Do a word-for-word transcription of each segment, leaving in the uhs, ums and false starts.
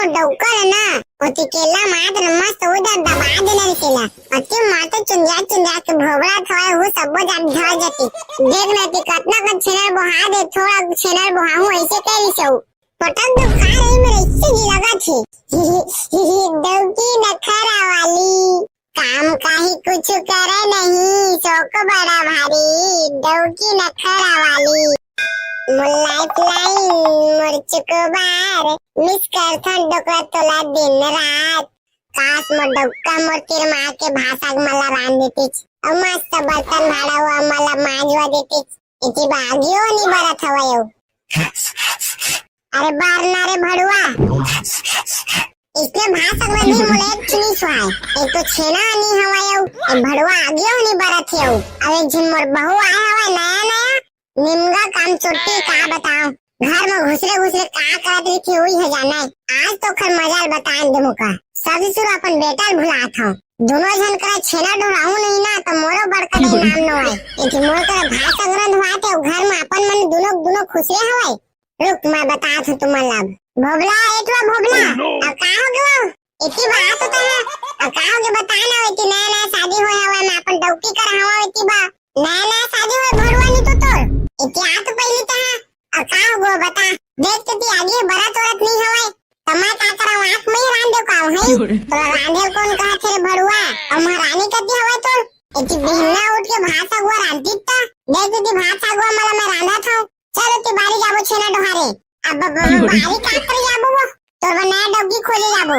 डौका ल ना, ओती केला मात न मस्त उधर दबा देना रे केला। अति माता चुंजा चुंजा के भोबरा थवाए हो, सबो जात झड़ जती। देख न ती कतना कन छेनर बोहा दे, थोड़ा छेनर बोहा हूँ, ऐसे कह रही सऊ। पटक दो का रे, मेरे इससे जी लगा थी। डौकी नखरा वाली। काम काही कुछ करे नहीं, शौक बड़ा भारी, डौकी नखरा वाली। मोर लाइफ लाइन, मोर चुकोबार, मिस करथन डोकरा तोला दिन रात। काश मोर डौका मोर तीर मार के भाषा के मला रांध देतिच, अउ मस्त बर्तन भाड़ा हुआ मला मांजवा देतिच। इति बागियो नहीं बरत हवय अउ। अरे बार ना रे भड़ुआ। इसने भाषा में भी मोले एक चीनी सुहाय। एक तो छेना नहीं हवाय अउ, ए भड़ुआ आगे नहीं बरत है अउ। अब एक झिन मोर बहू आए हवाय नया नया, निमगा काम चोटी का बताओ। घर में घुसरे घुसरे का करत रही थी, वही है जाना है। आज तो खर मजाल बतान दे मुका। सबसे शुरू अपन बेटा ल भुलात हूँ। दोनों झन करा छेना ढोराहू नहीं ना, तो मोरो बड़का नहीं नाम नो है। एक मोर करा भाषा ग्रंथ हुआ थे, घर में अपन मन दोनों, दोनों खुसरे हवाय। रुक, मैं बतात हूँ तुमन ला अब। भोबला, ए टुरा भोबला, अब का हो गयो? इतनी बात होता है, अब का हो गयो बता ना, इतनी नया नया शादी होय हवय, मैं अपन डौकी कर हवा इतनी बा, नया नया शादी होय भड़ुआ नहीं तो तोर, इतनी आ तो पहली तो है, अब का हो गयो बता, देख तो ती आगे बरत औरत नहीं हवय, तो मैं का करा, आँख में ही रांध दे का है, तो रांधे कौन कहा थे रे भड़ुआ, और महारानी कती हवय तोर, इतनी बिहना उठ के भात सगुआ रांधी ता, देख तो ती भात सगुआ मला मैं रांधा था, चलो ती बारी जाबो छेना डोहारे। अब ब-, ब-, ब-, बारी का करे जाबो वो? तोर बर नया डौकी खोजे जाबो।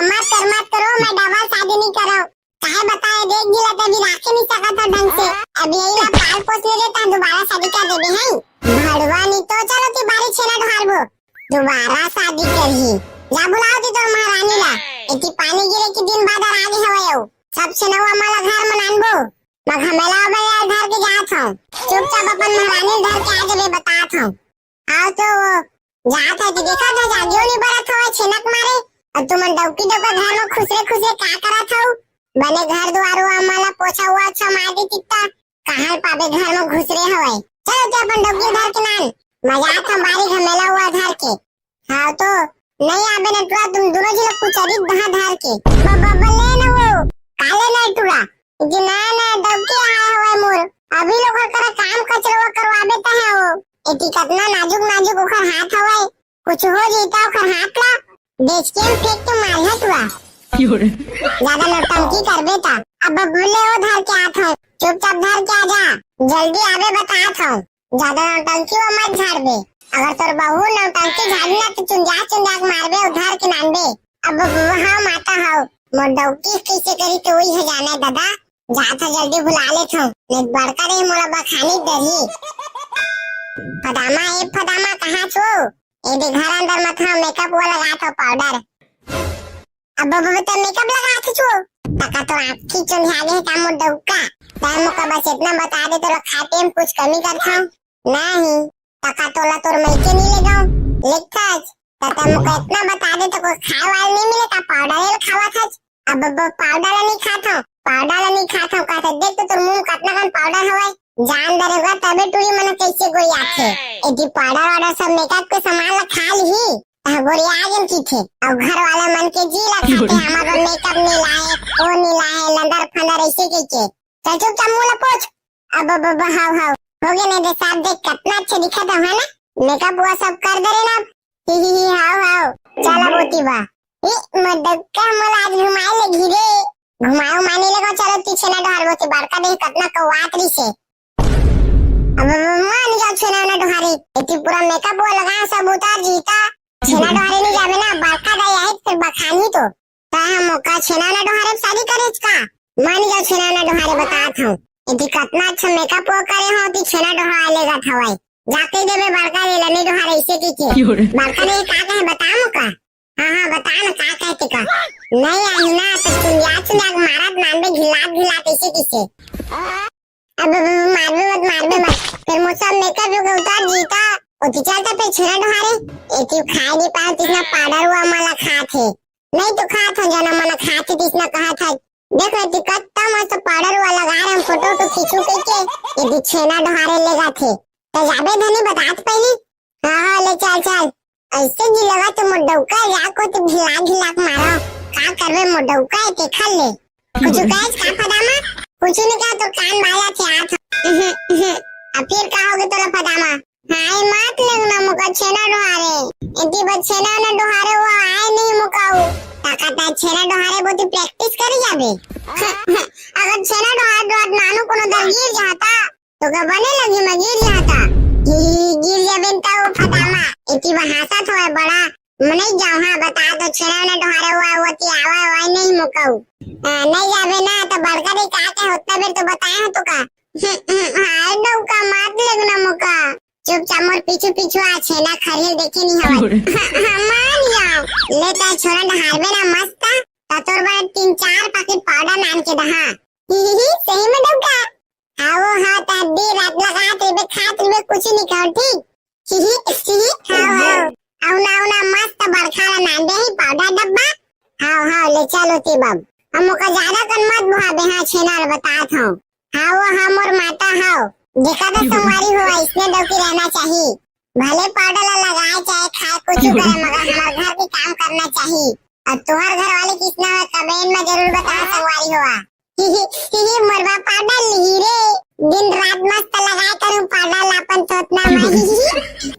अम्मा कर मत करो, मैं डबल शादी नहीं करो। काहे बताए, देख गिला तभी राखे नहीं सकत था ढंग से। अब यही ला पाल पोस ले लेता, दोबारा शादी कर देबे हैं। भड़वा नहीं तो चलो ती बारी छेना डोहारबो। दोबारा शादी करही। जा बुलाओ ती तोर महारानी ला। इतनी पानी गिरे के दिन बाद आ गए हवे हो। सब छेनवा मला घर मनानबो। मैं घमेला वाला धर के जात हूँ। चुपचाप अपन महारानी धर के आ जाबे, बतात हूँ। आओ तो वो जात है तो देखा था, जागियो नहीं बरत हवा छेनक मारे। और तुमन डौकी डौका घर में खुसरे खुसरे का करत हऊ? बने घर दुआर हुआ, मला पोछा हुआ अच्छा मार दे चित्ता। कहाँ पाबे घर में घुसरे हवे? चलो ते अपन डौकी धर के नान। मैं जात हूँ बारी घमेला हुआ धर के। हाँ तो, नहीं आबे न टुरा, तुम दोनों जी लोग कुछ अधिक दहा धार के। ब-, ब-, बल्ले न वो, काले न टुरा। जी ना, ना, डौकी आए हवे मोर। अभी लोग करा काम कचरवा करवाबे त है वो। एती कतना नाजुक नाजुक ओखर हाथ हवे। कुछ हो जइता ओखर हाथ ला, बेच के फेंक के मार है टुरा। ज्यादा नौटंकी करबे त। अब बल्ले वो धर के आत हूँ। चुपचाप धर के आ जा। जल्दी आबे बतात हूँ। ज्यादा नौटंकी वो मत झाड़बे। अगर तोर बहू नौटंकी झाड़ी ना तो चुंजा चुंजा के मारबे, उधार के नानबे। अब वो हाँ माता हव, मोर डौकी कैसे करी तो वही है जाने दादा। जात ह जल्दी बुला लेत हूँ, नहीं बड़का नहीं मोला बखानी डरही। फदामा, ए फदामा, कहाँ छो? ए दे घर अंदर मत हाँ, मेकअप वो लगात हूँ, पाउडर। अब बबू ते मेकअप लगात छो, तका तो आँखी चुंधिया गे का मोर डौका। तै मोका बस इतना बता दे, तोला खाते में कुछ कमी करथंव? नहीं, तका तोला तोर मइके नहीं ले गंव, लेगथस, त तै मोका इतना बता दे, तो कोई खाए वाला नहीं मिले का? पाउडर ल खावत हस। अब ब-, पाउडर ल नहीं खात हंव, पाउडर ल नहीं खात हंव, कहत देख तो तोर मुंह में कतना कन पाउडर हवय, जान दरेगा तबे टूरी मन कैसे गोरियाथे। एती पाउडर वाउडर सब मेकअप के सामान ल खा लिही, तह गोरिया गेन किथे। अउ घर वाला मन के जी ल खाथे, हमर बर मेकअप नहीं लाए, वो नहीं लाए, लंदर फंदर ऐसे कहिके। चल चुपचाप मुंह ल पोछ। अब, अब, अब, हाव, हाव, हो गे नहीं दे साहब, देख कतना अच्छा दिखत हंव, है ना? मेकअप वो सब कर दे रहे ना। ही, ही, ही, हाव, हाव, चल अब होती बा। ई, मोर डौका मोला आज घुमाए ले घिरे। घुमाए उमाए नहीं लेगो, चलो ती छेना डोहार मोती बड़का देख कतना कौआत रही से। अब, अब, मान जाओ छेना ना डोहारे। एती पूरा मेकअप वो लगा, सब उतार जीता। छेना डोहारे नहीं जावे ना, बड़का दाई आई फिर बखानी तो। तै ह मोका छेना ना डोहारे शादी करेच का? मान जाओ छेना ना डोहारे बतात हंव। एती कतना अच्छा मेकअप वो करे हंव, ती छेना डोहारे लेगत हवय। जाके देबे बड़का ले लनी डोहारे ऐसे की के। बड़का ले का कहे बता मोका। हाँ, हाँ, बता ना का कहे तेका। नहीं आही ना तो चुंदिया चुंदिया के मारत नानबे घिलात घिलात ऐसे किसे। अब, अब, अब मारबे मत, मारबे मत। फिर मोर सब मेकअप वेकअप उतार जीता। ओती चलता फिर छेना डोहारे। एती खाए नहीं पाए, तिसना पाउडर हुआ मला खात हे। नहीं तो खात हंव, जना मना खात हे, तिसना कहत हे। देख रे, ती कत्ता मस्त पाउडर हुआ लगा रहे, हम फोटो वोटो खींचू कह के। एती छेना डोहारे लेगथे। तो जाबे धनी बतात पहली। हाँ, हाँ, ले चल, चल। अइसे जी लगा तो मोर डौका जाको तो भिला भिला के मारो। का करबे मोर डौका है तेखर ले। कुछ कहे का फदामा? कुछ नहीं कहा तो कान बाजा थे आत। अब फिर का होगे तोला फदामा? हाय मात लेगना मोका छेना डोहारे। एती बा छेना ना डोहारे वो आए नहीं मोकाऊ। ताका ता छेना डोहारे बोती प्रैक्टिस करी जाबे। अगर छेना डोहार डोहार नानू कोनो दर गिर जाता तो का बने लगी मैं गिर जाता। गिर जाबे ता वो फदामा। एती बा हासा थोड़ा बड़ा। मैं नहीं जाऊँ, हाँ, बता दो, छेना ना डोहारे हुआ, वो ती आवा हुआ नहीं मोकाऊ। नहीं जाबे ना तो बड़का रे का के होता बेर तो बताए हो तो का। हाय डौका मात लेगना मोका। चुपचाप मोर पीछू पीछू आ छेना खरियल देखे नहीं हवा। हाँ, मान जाओ। ले ता छोरा डहारबे ना मस्त। ता तोर बर तीन चार पैकेट पाउडर नान के दहा। ही ही ही, सही में डौका। हाँ वो हाँ, ता दी रात लगा तेरे खात में कुछ नहीं खाओ, ठीक? ही ही ही, हाँ हाँ। अउना अउना मस्त बड़खा ला नान दे ही पाउडर डब्बा। हाँ हाँ, ले चलो ती बब। हम ओका ज्यादा कन मत बुहाबे, हाँ छेना ल बतात हूँ। हाँ वो हाँ मोर माता हव। देखा तो संगवारी हो, इसने डौकी रहना चाहिए। भले पाउडर ला लगाए चाहे खाए कुछ करे, मगर हमार घर के काम करना चाहिए। और तुहर घर वाले किसना हो कमेंट में जरूर बता संगवारी हो। ही ही ही, मोर बा पाउडर लिही रे। दिन रात मस्त लगाए करूँ पाउडर ला अपन थोथना में। ही ही,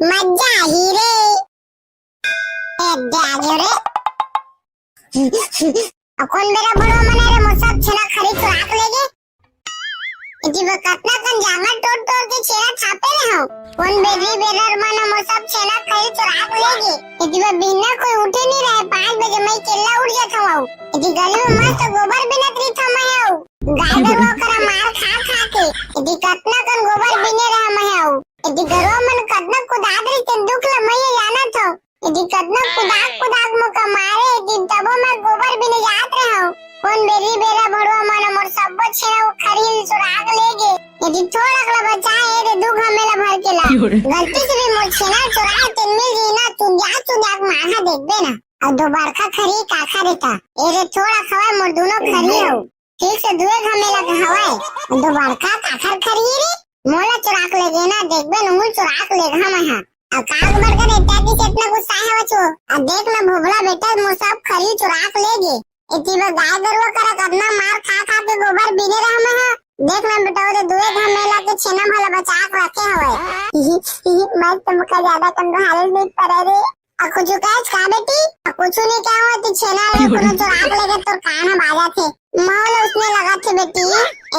मजा ही रे। ए दे आगे रे। अब कौन बेरा बड़ो मने रे मोर सब छेना खरी चुराक लेगे। एती बा कतना कन जांगर टोर टोर के छेना छापे रहे हो। कौन बेरी बेरर मन मोर सब छेना खरी चुराक लेगे। एती बा बिना कोई उठे नहीं रहे, पाँच बजे मैं केला उठ जात हूँ। एती गली में मस्त गोबर बिनत रही था मैं हूँ। गाय गरुआ करा मार खा खा के। एती कतना कन गोबर बिने रहा मैं हूँ। एती गरुआ मन कतना कुदात रही ते दुख ला मैं ये जानत हूँ। एती कतना कुदाक कुदाक मोका मारे, एती तबो मैं गोबर बिने जात रहे हूँ। कौन बेरी बेरा भड़वा मन मोर सब्बो छेना खरी चुराक लेगे। एती थोड़ा कला बचा है रे दू घमेला भर के ला। गलती से भी मोर छेना चुराए ते मिल जी ना, चुंदिया चुंदिया के मारहा देखबे ना। अब दो बड़का खरी काखा देता। ए रे थोड़ा खवा मोर दोनों खरी हो। ठीक से दुए घमेला के हवाए। दो बड़का काखर खरी रे। मोला चुराक लेगे ना, देखबे नहुल चुराक लेगा मैं हा। अब काग बड़का देता कि इतना गुस्सा है बचो। अब देख ना भोभला बेटा, मोर सब खरी चुराक लेगे। एती बा गाय गरुआ करा कतना मार खा खा के गोबर बीने रहा मैं हा। देख ना बेटा, ओदे दुए घमेला के छेना भला बचा के रखे हवे। मस्त मुखा ज्यादा कंदो हालत नहीं पड़े रे। आ कुछ कहे का बेटी? आ कुछ नहीं कहे हो, तू छेना रे कोनो चुराक लेगे तोर कान बाजा थे। माहौल उसने लगा थे बेटी।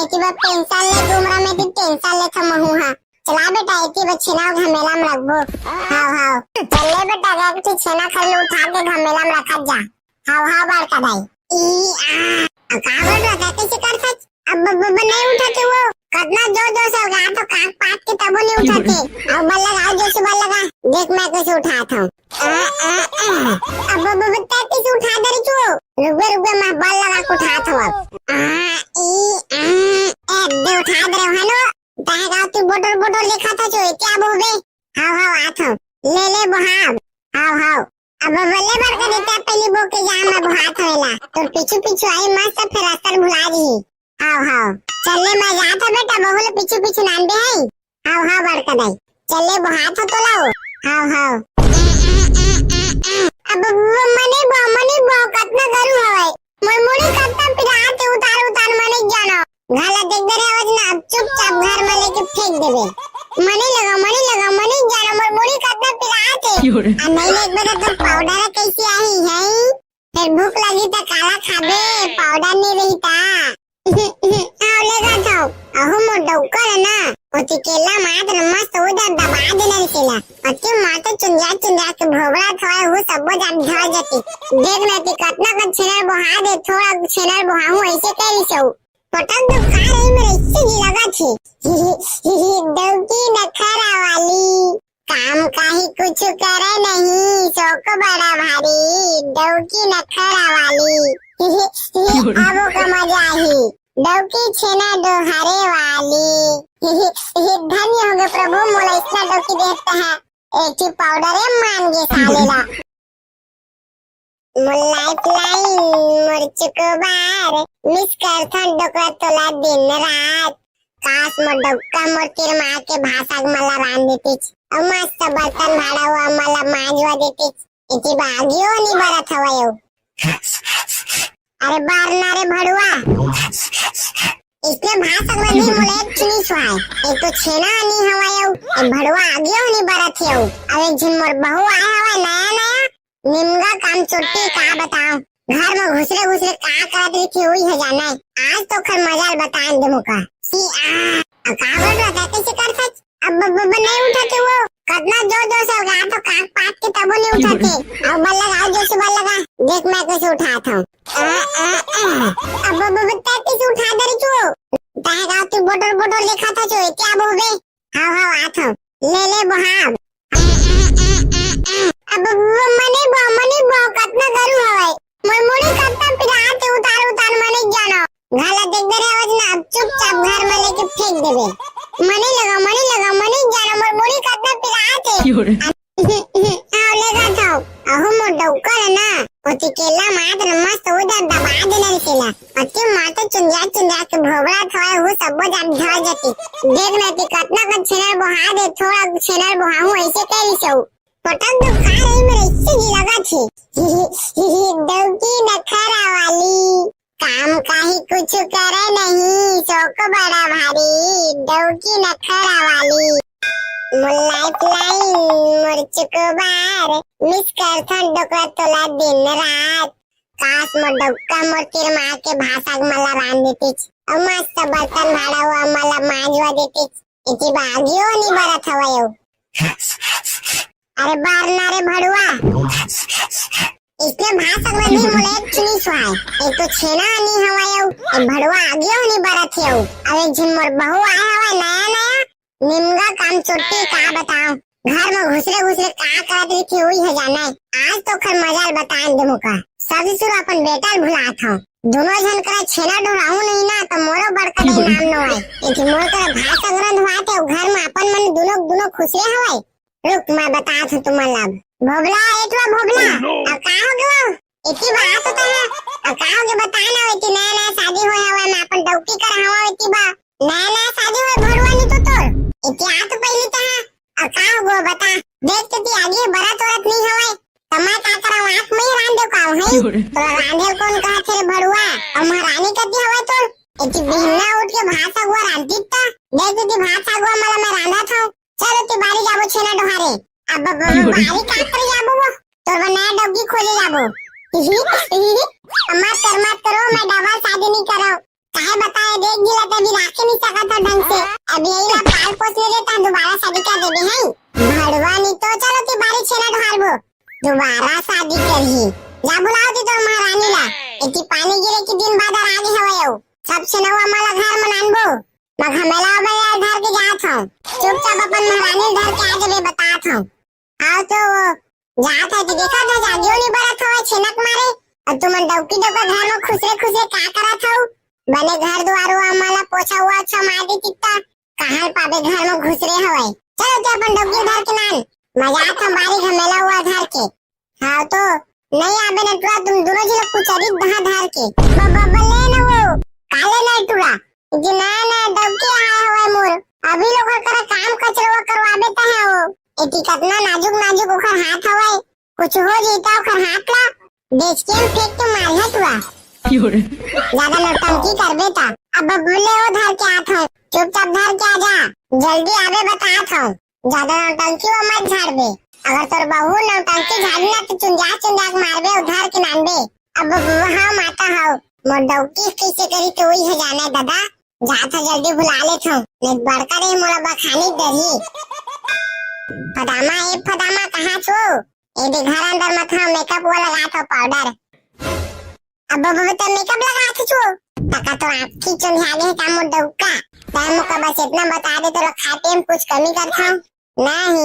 एती बा टेंशन ले, उम्र में थी टेंशन ले था महू हा। चला बेटा, एती बा छेना घमेला में रखबो। हाव हाव। चल ले बेटा, गए थे छेना खरी उठा के घमेला में रखा जा। हाव हाव बड़का भाई। ई आ, आ का बोल रहा था, कैसे कर सच? अब ब, ब, ब, नहीं उठा थे वो। कतना जोर जोर से लगा तो कान पाट के तबो नहीं उठा थे। अब बल लगा, जोर से बल लगा। देख मैं कैसे उठाता हूँ। आ, आ, आ। अब ब, ब, ब, तै कैसे उठा दे रही तू? रुक बे, रुक बे, मैं बल लगा के उठाता हूँ अब। आ, ई, आ, ए, दे उठा दे रहे हो, हेलो। तै गाँव तू बोटर बोटर देखा था जो, क्या बोल बे? हाव हाव, आत हूँ। ले ले बोहाब। हाव हाव। अब बल्ले बड़का देता पहली बो के जा मैं बोहात हवेला। तोर पीछू पीछू आई मस्त फिर रास्ता भुला जी। हाव हाव। चल ले मैं जात हूँ बेटा, बहु ले पीछू पीछू नान दे है। हाव हाव बड़का दाई। चल ले बोहात हो तोला हो। हाव हाव। अब वो मनी बो, मनी बो कतना गरू हवे। मोर मुड़ी कतना पिरात हे, उतार उतार मने जानो। घाला देख दे रे, आवाज ना, अब चुपचाप घर में लेके फेंक देबे। मने लगा, मने लगा, मने जानो, मोर मुड़ी कतना पिरात हे। आ नहीं लेके बता तो पाउडर कैसे आही है? फिर भूख लगी तो काला खाबे, पाउडर नहीं रही ता। आओ लेगा था। अहो मोर डौकर है ना, ओती केला मात न मस्त हो जा दबा देना रे केला। अति माते चुंजा चुंजा के भोबड़ा थोड़ा वो सब जान झड़ जाती। देख ना कि कतना का छेनर बोहा दे, थोड़ा छेनर बोहा हूँ ऐसे कह रही सऊ। पटक दो खा रही मेरे इससे जी लगा थी। ही ही ही ही डौकी नखरा वाली। काम काहे कुछ करे नहीं, शौक बड़ा भारी, डौकी नखरा वाली। ही ही ही, अब का मजा ही, डौकी छेना डोहारे वाली। ही ही ही, धन्य होगे प्रभु, मोला इतना डौकी देता है। एक ही पाउडर है, मान गे साले ला। मोर लाइफ लाइन, मोर चुकोबार, मिस करथन डोकरा तोला दिन रात। काश मोर डौका मोर तीर मार के भाषा के मला रान देतीच। अउ मस्त बर्तन भाड़ा हुआ मला मांजवा देते। इति बागियो नी बरत हवय अउ। अरे बर ना रे भड़ुआ, इसने भाषा में भी मोला एक चीनी सुहाय। एक तो छेना नी हवय अउ, एक भड़ुआ आगियो नी बरत हे अउ। अउ एक झिन मोर बहू आए हवय नया नया, निमगा काम चोट्टी का बताओ। घर में घुसरे घुसरे का करत रहिथे उही ह जाने। आज तो खर मजाल बतान दे मुका। सी आ, आ का बोल रहा था, कैसे कर सच? अब ब-, ब-, ब-, नहीं उठाते वो। कतना जोर जोर से लगा तो काक पात के तबो नहीं उठाते। अब बल्ला गाओ जोर से बल्ला गा। देख मैं कैसे उठाता हूँ। आ, आ, आ। अब ब-, ब-, ब-, तै कैसे उठा दे रही छो? तै गाओ तू बोटर बोटर देखा था छो, क्या बोबे? हाव, हाव, आत हव। ले, ले, बोहाव। अब वो मने बो, मने बो, कतना गरू हवय। मोर मुड़ी कतना पिरात हे, उतार, उतार, मने जानो। घाला देख दे रे, आवाज ना, अब चुपचाप घर में लेके फेंक देबे। मने लगा, मने लगा, मने जानो, मोर मुड़ी कतना पिरात हे। क्यों रे? हाव, ले गा थाव। अहो मोर डौका ल ना, ओती केला मात न मस्त उधर दबा देना रे केला। अति माता चुंजा चुंजा के भोबड़ा थोड़ा हु सब्बो जात झड़ जती। देख ना कि कतना कन छेनर बोहा दे, थोड़ा छेनर बोहा हूँ ऐसे कह रही सऊ। पटक दो का रही मेरे इससे जी लगा थी। डौकी नखरा वाली। काम काहे कुछ करे नहीं, शौक बड़ा भारी, डौकी नखरा वाली। मोर लाइफ लाइन, मोर चुकोबार, मिस करथन डोकरा तोला दिन रात। काश मोर डौका मोर तीर मार के भाषा के मला रान देतीच। अउ मस्त बर्तन भाड़ा हुआ मला मांजवा देतीच। इति बागियो नी बरत हवय अउ। अरे बर ना रे भड़ुआ, इसने भाषा में भी मोला एक चीनी सुहाय। एक तो छेना नी हवय अउ, एक भड़ुआ आगियो नी बरत हे अउ। अउ एक झिन मोर बहू आए हवय नया नया, निमगा काम चोट्टी का बताओ। घर में घुसरे घुसरे का करत रहिथे उही ह जाने। आज तो खर मजाल बतान दे मुका। सासु ससुर अपन बेटा ल भुलात हव। दोनों झन करा छेना ढोराहूं नहीं ना तो मोरो बड़का नहीं नाम नो आए। एक मोर करा भात सगरन हुआ थे घर में अपन मन दोनों दोनों खुसरे हवय। रुक, मैं बतात हूँ तुमन ला। भोभला, ए ठुआ भोभला, अब का हो गयो? एती बात होता है। अब का हो गयो बता ना, एती नया नया शादी होय हवय, मैं अपन डौकी कर हवा एती बा। नया नया शादी होय भरुआ नी तो तोर। एती आ तो पहली तहा। अब का हो गयो बता। देख तो ती आगे बरत औरत नहीं हवय। त मैं का करा, आंख में ही रांध दे का हूँ, हैं? तोरा रांधे कौन कहा थे रे भरुआ? और महारानी कती हवय तोर? एती बिहना उठ के भात सगुआ रांधती त। देख तो ती भात सगुआ मला मैं रांधा था। चलो ती बारी जाबो छेना डोहारे। अब ब-, ब-, ब-, बारी का करे जाबो वो? तोर बर नया डौकी खोजे जाबो। अम्मा कर मत करो, मैं डबल शादी नहीं करो। काहे बताए, देख जिला ते अभी राखे नहीं सकत था ढंग से। अभी यही ला पाल पोस ले लेता, दोबारा शादी कर देबे हैं। भड़वा नहीं तो चलो ती बारी छेना डोहारबो। दोबारा शादी करही। जा बुलाओ ती तोर महारानी ला। एती पानी गिरे की दिन बाद आ गे हवय अउ। सब छेनवा मला घर मनानबो। मैं घमेला बया धर के जात हूँ। चुपचाप अपन महारानी धर के आ जाबे, बतात हूँ। आओ तो वो जात है कि देखा था जागियो नहीं बरत हवा छेनक मारे। और तुमन डौकी डौका घर में खुसरे खुसरे का करत हव? बने घर दुआर हुआ मला पोछा हुआ अच्छा मार दी कितना। कहाँ पाबे घर में घुसरे हवय। चलो ते अपन डौकी धर के नान। मजाक हम बारी घमेला हुआ धर के। हाँ तो नहीं आबे न टुरा, तुम दोनों जी लोग कुछ अधिक दहा धार के। ब-, ब-, बल्ले न वो, काले न टुरा, कि नया नया डौकी आए हवय मोर, अभी लोग ओकर करा काम कचरवा करवाबे त है वो। एती कतना नाजुक नाजुक ओकर हाथ हवय, कुछ हो जइता ओकर हाथ ला, बेच के हम फेंक के मार है टुरा। ज्यादा नौटंकी करबे त। अब बल्ले वो धर के आत हूँ, चुपचाप धर के आ जा, जल्दी आबे बतात हूँ। ज्यादा नौटंकी वो मत झाड़बे। अगर तोर बहू नौटंकी झाड़ी ना तो चुंजा चुंजा के मारबे, उधार के नानबे। अब वहाँ माता हव, मोर डौकी कैसे करी तो वही है जाने दादा। जात ह जल्दी बुला लेत हूँ, नहीं बड़का नहीं मोला बखानी डरही। फदामा, ए फदामा, कहाँ छो? ए दे घर अंदर मत हा, मेकअप वो लगा था पाउडर। अब बबू ते मेकअप लगा थे छो। तका तो आँखी चुंधिया गे हे का मोर डौका। तै मोका बस इतना बता दे, तोला खाए पिए में कुछ कमी करथव? नहीं।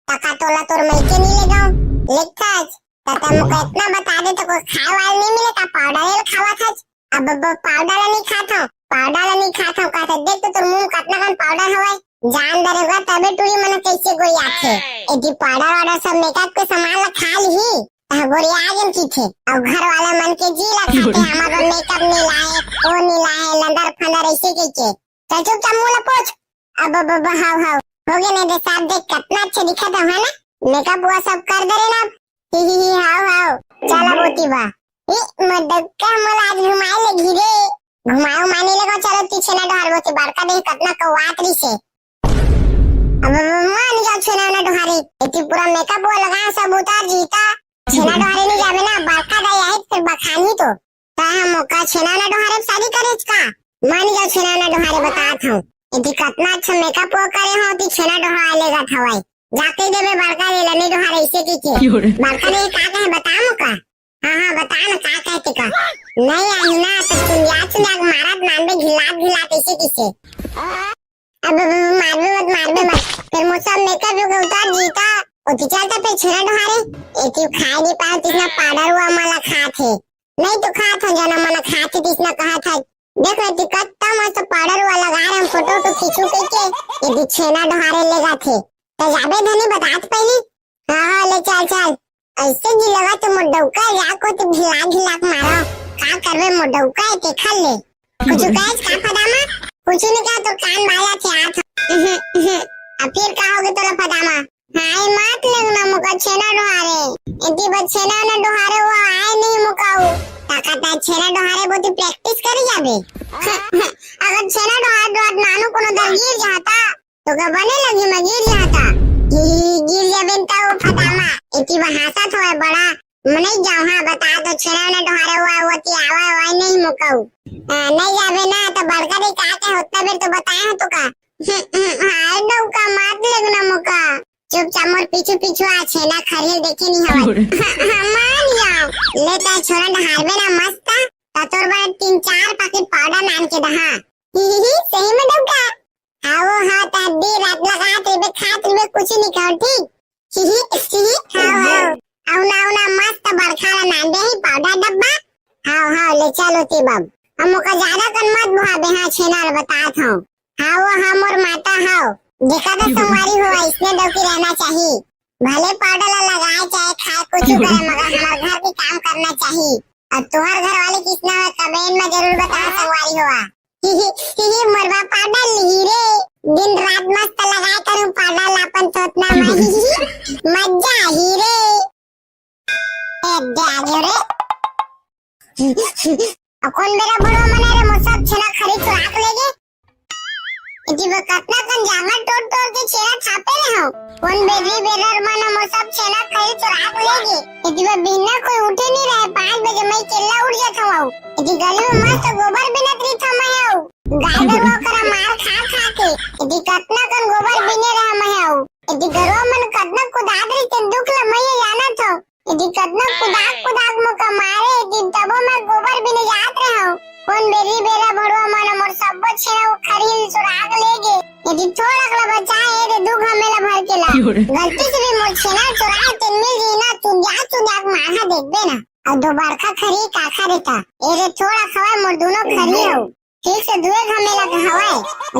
तका तोला तोर मइके नहीं ले गव। लेखथच। त तै मोका इतना बता दे, तो कोई खाए वाले नहीं मिले का? पाउडर ल खावत हच। अब ब-, पाउडर ल नहीं खाथव, पाउडर ल नहीं खाथव, कहते देख तो तोर मुंह में कतना कन पाउडर हवय। जान दरेगा तबे टूरी मन कैसे गोरियाथे। एती पाउडर वाउडर सब मेकअप के सामान ला खा लिही, तह गोरिया गेन कीथे। अउ घर वाला मन के जी ला खाथे, हमर बर मेकअप नहीं लाए, वो नहीं लाए, लंदर फंदर ऐसे कह के। चल चुपचाप मुंह ला पोछ। अब, अब, अब, हाव, हाव। हो गे नहीं दे साहब, देख कतना अच्छा दिखत हव, है ना? मेकअप वो सब कर दे रे ना। ही, ही, ही, हाव, हाव। चल अब होती बा। ए, मोर डौका मोला आज घुमाए ले घी रे। घुमाए उमाए नहीं लेगो, चलो ती छेना डोहार होती बड़का देख कतना कौआत रही से। अब, अब मान जाओ छेना ना डोहारे। एती पूरा मेकअप वो लगा, सब उतार जीता। छेना डोहारे नहीं जावे ना, बड़का दाई आए फिर बखानी तो। ता हम ओका छेना ना डोहारे शादी करे का? मान जाओ छेना ना डोहारे बतात हूँ। एती कतना अच्छा मेकअप वो करे हो, ती छेना डोहारे लेगा थवाई। जाके देवे बड़का ले लनी डोहारे ऐसे की के। क्यों रे? बड़का ने का कहे बता मोका? हाँ, हाँ, बता ना का कहते का। नहीं आई ना तो चुंदिया चुंदिया के मारत मानबे घिलात घिलात ऐसे किसे। अब, अब, अब मारबे मत, मारबे मत। फिर मोर सब मेकअप वेकअप उतार जीता। ओ ती चलता फिर छेना डोहारे। एती खाए नहीं पाए, तिसना पाउडर हुआ मला खात है। नहीं तो खात हो जाना मना खात है, तिसना कहा था। देख रहे ती कत्ता मस्त पाउडर हुआ लगा रहे हम फोटो तो खींचू के के। एती छेना डोहारे लेगा थे। तो जाबे धनी बतात पहली। हाँ, हाँ, ले चल, चल। ऐसे जी लगा तो मोर डौका या को तो घिला घिला के मारो। का करबे मोर डौका है ते खा ले। कुछ कहे का फदामा? कुछ नहीं कहा तो कान बाया थे हाथ। अब फिर का होगे तोला फदामा? हाय मात लेगना मोका छेना डोहारे। एती बस छेना ना डोहारे वो आए नहीं मोकाऊ। ताकत है छेना डोहारे बोती प्रैक्टिस करी जाबे। अगर छेना डोहार डोहार नानू कोनो दर गिर जाता, तो का बने लगी मैं गिर जाता। गिर, गिर जाबे त वो फटामा। एती बहासत होए बड़ा। मने जाओ हाँ बता दो छेना ना डोहारे हुआ वो ती आवा हुआ नहीं मुकाऊ। नहीं जाबे ना तो बड़का रे का के होता बेर तो बताए हो तो का। हाय डौका मात लेगना मोका। चुपचाप मोर पीछू पीछू आ छेना खरियल देखे नहीं हवा। मान जाओ। ले ता छोरा डहारबे ना मस्त। ता तोर बर तीन चार पैकेट पाउडर नान के दहा। ही ही ही, सही में डौका। हाँ वो हाँ, ता दी रात लगात रहिबे, खात रहिबे, कुछ नहीं खाओ, ठीक? ही ही, ही ही, हाँ, हाँ। अउना, अउना मस्त बड़खा ला नान दे ही पाउडर डब्बा। हाँ, हाँ, ले चलो ती बम। हम ओका ज्यादा कन मत बुहाबे, हाँ, छेना ला बतात हूँ। हाँ वो हाँ, मोर माता हाँ। देखा तो संगवारी हो, इसने डौकी रहना चाहिए। भले पाउडर ला लगाए, चाहे खाए, कुछ करे, मगर हमार घर के काम करना चाहिए। अउ तुंहर घर वाले किसना हे, comment में जरूर बताओ संगवारी हो। ही ही, ही ही, मोर बा पाउडर लिही रे। दिन रात मस्त लगाए करूँ पाउडर ला अपन थोथना में। ही ही, मजा ही रे। ए, दे आगे रे। अब कौन बेरा बड़वा मना रे, मोर सब छेना खरी चुराक ले गे। एती बर कतना कन जांगर टोर टोर के छेना छापे रहे हो। कौन बेरी बेरर मन मोर सब छेना खरी चुराक ले गे। एती बर बिहना कोई उठे नहीं रहे, पाँच बजे मैं चिल्ला उठ जात हूँ। एती गली में मस्त गोबर बिनत रही था मैं हूँ। गाय गरुआ करा मार खा खा के। एती कतना कन गोबर बिने रहा मैं हूँ। एती गरुआ मन कतना कुदात रही ते दुख ला मैं ये जानत हूँ। एती कतना कुदाक कुदाक मोका मारे, एती तबो मैं गोबर बिने जात रहे हूँ। कौन बेरी बेरा बड़वा मन मोर सब्बो छेना खरी चुराक ले गे। एती थोड़क ला बचाए, एती दू घमेला भर के ला। गलती से भी मोर छेना चुराए, ते मिल गई ना, चुंदिया चुंदिया के मारहा देखबे ना। अउ दो बड़खा खरी काखर हे ता। एती थोड़ा खवाए मोर दोनों खरी हो। ठीक से दुए घमेला के हवय।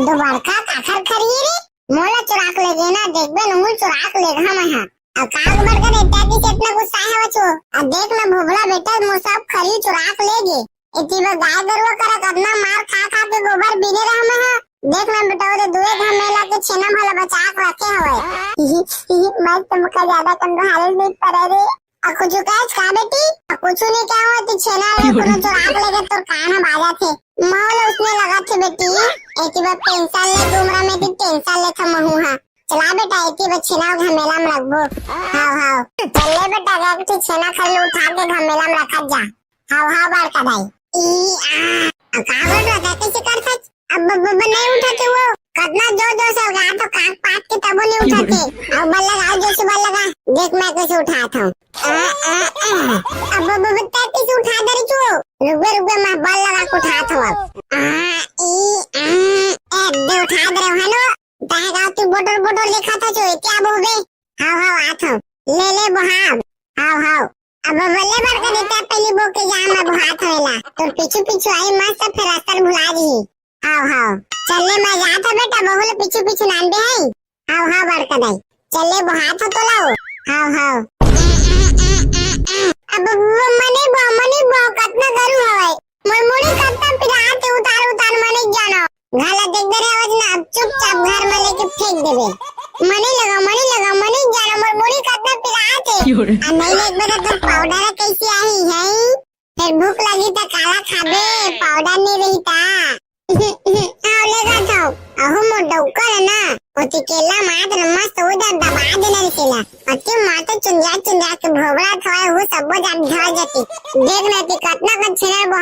दो बड़खा काखर खरी रे। मोला चुराक ले गे ना, देखबे नहू चुराक ले गा मैं हा। अउ काग बड़का देता कि चेतना गुस्सा है बचो। अउ देख ना भोभला बेटा, मोर सब खरी चुराक ले गे। एती बर गाय गरुआ करा कतना मार खा खा के गोबर बीने रहा मैं हा। देख ना बेटा, ओदे दुए घमेला के छेना भला बचा के रखे हवय। ही ही, मस्त मुखा ज्यादा कंदो हाले नहीं पड़े रे। अउ कुछ कहे का बेटी? अउ कुछ नहीं क्या हुआ, तू छेना रे कोनो चुराक लेगे तोर कान ह बाजा थे। माहौल उसने लगा थे बेटी। एती बर पेंशन ले, उमरा में भी पेंशन ले था महू हा। चला बेटा, एती बर छेना घमेला में रखबो। हाव, हाव। चल ले बेटा, एक ठी छेना खल्लू उठा के घमेला में रखत जा। हाव, हाव, बड़का भाई। ई, आ, आ, का बोल रहा था? कैसे कर सच? अब ब-, ब-, ब-, नहीं उठा थे वो। कतना जोर जोर से लगा तो कान पाट के तबो नहीं उठा थे। अब बल लगा, जोर से बल लगा। देख मैं कैसे उठात हूँ। आ, आ, आ। अब ब-, ब-, ब-, तै कैसे उठा दे रही तू? रुक बे, रुक बे, मैं बल लगा के उठात हूँ अब। आ, ई, आ, ए, दे उठा दे रहे हो, है ना? तहे गाँव तू बोटर बोटर देखा था जो, क्या बोबे? हाव, हाव, आत हूँ। ले, ले, बोहाब। हाव, हाव। अब बल्ले बड़का देता पहली बो के जा मैं बोहात हवेला। तोर पीछू पीछू आई मस्त फिर रास्ता भुला दी। हाव, हाव। चल ले मैं जात हूँ बेटा, बहू ले पीछू पीछू नान दे है। हाव, हाव, बड़का दाई। चल ले बोहात हो तोला हो। हाव, हाव। अब वो मने बो, मने बो, कतना गरू हवय। मोर मुड़ी कतना पिरात हे, उतार, उतार, मने जानो। घाला देख दे रे, आवत ना, अब चुपचाप घर में लेके फेंक देबे। मनी लगा, मनी लगा, मनी जाना, मोर मुड़ी कतना पिरात हे। आ नहीं लेके बता तो पाउडर कैसे आही है? फिर भूख लगी त काला खाबे, पाउडर नहीं रही ता। आओ ले गा था, अहो मोर डौकर है ना, ओती केला मात्र मस्त उधर दबा देना रे केला। अति मात्र चुंजा चुंजा के भोबरा थोड़ा वो सब जान झड़ जाती। देख ना कि कतना का छेना